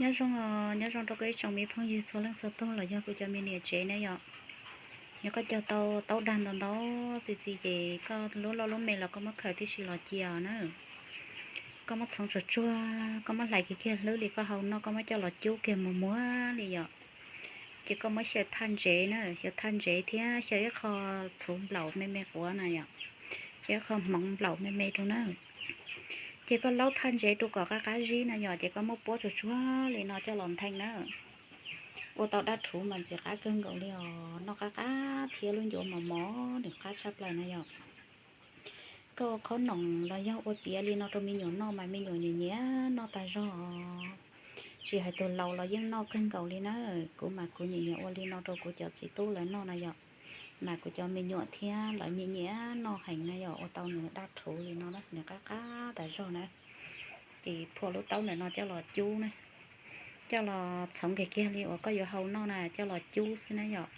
Nyob zoo, nyob zoo rau koj ib tsoom me phooj ywg txhua leej txhua tug los yog kuv cov me niam tsev na yom. Yog koj cog tau taub dag ntau ntau txi txiv ces koj lub loj lub me los koj muab khaws tib si los cia na. Koj muab txhoov tsuag tsuag, koj muab hlais kiag kiag hlwb li koj hau noj, koj muab coj los cub kiag mus muag li yom. Ces koj muab xyaw thaj ntsev na, xyaw thaj ntsev thiab xyaw ib qho txhuv nplaum me me quav na yom, xyaw ib qho hmoov nplaum me me rau na. Ces koj laub thaj ntsev rau kom qab qab zib na yom, ces koj muab puab tsuag tsuag li no coj los ntheej na. Ua tau dab rhuv mas ntxim qab kawg nkaus li os, noj qab qab thiab lub ncuav mos mos nws qab tshaj plaws na yom. Koj ua qhob noom los yog ua tiav li no rau me nyuam noj mas me nyuam nyiam nyiam noj tag zog. Tsis hais tus laus los yeej noj kawg nkaus li na. Kuv mas kuv nyiam nyiam ua li no rau kuv cov txiv tub lawv noj na yom. Mas kuv cov me nyuam thiab lawv nyiam nyiam noj heev na yom, ua tau nws dab rhuv li no na, nws qab qab tas zog na. Ces phua lub taub ntawm no coj los cub na, coj los txhoov kiag kiag li uas koj yuav hau noj na, coj los cub xwb na yom.